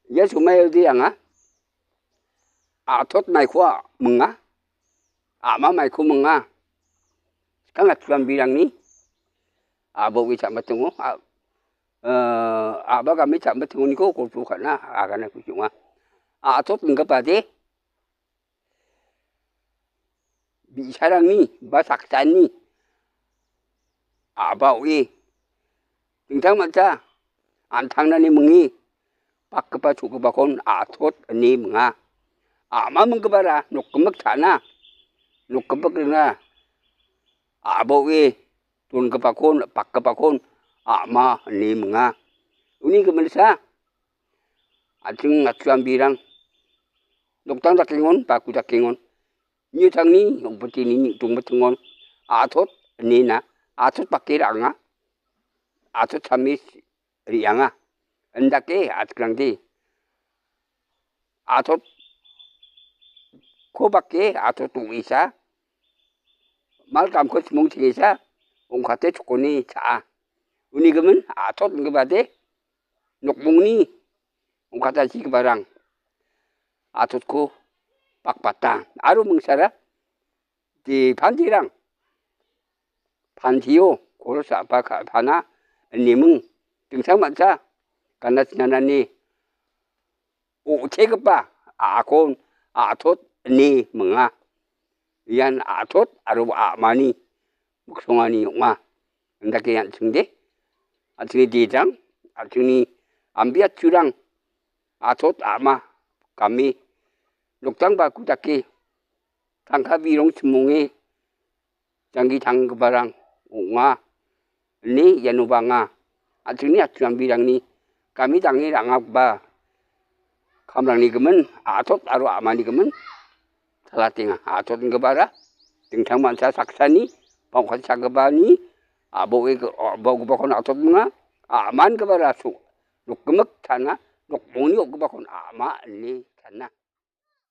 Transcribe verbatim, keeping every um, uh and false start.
Ia somaode anga a·tot maiko a-, minga, a·ma maiko minga. Skang atchibirangni a·baoe cha·mitingo, a-, eh, a·ba game cha·mitingoniko kolko ka·na agana kuchunga. A·tot minggipade bi·sarangni ba saksani a·baoe dingtang mancha an·tangnani minge pakgipa chu·gipakon a·tot ine minga. A·ma minggipara nokgimik cha·na, nokgimik ringa. A·baoe dongipakon, pakgipakon a·ma ine minga. Uni giminsa an·ching atchibirang noktang dakengon, baku dakengon, niotangni ong·pitini dongmitingon, a·tot inena, a·tot bake ra·anga, a·tot same re·anga. Indake a·chikrangde a·totko bake a·tot ong·esa, mal gamko chimong chingesa ong·kate chokoni cha·a. Uni gimin a·tot minggipade nokmongni ong·katachigiparang a·totko bakbata aro mingsara de pantirang pantio koros a·pa ka-, pana ineming dingtang mancha gana chinanani o·tegipa a·akon a·tot ine minga. Ian a·tot aro a·mani miksongani ong·a. Indake an·chingde, an·chingni dedrang, an·chingni ambiatchurang a·tot a·ma game noktang baku dake tangka birong chimonge janggi tanggiparang ong·a ine iano bang·a. An·chingni atchibirangni game dange ra·anggipa kamrangni gimin a·tot aro a·mani gimin chalatenga. A·tot minggipara dingtang mancha saksani, bang·kachakgipani, a·baoe ge-, a·baogipakon a·tot minga, a·mangipara su-, nokgimik cha·na, nokmongni o·gipakon a·ma ine cha·na.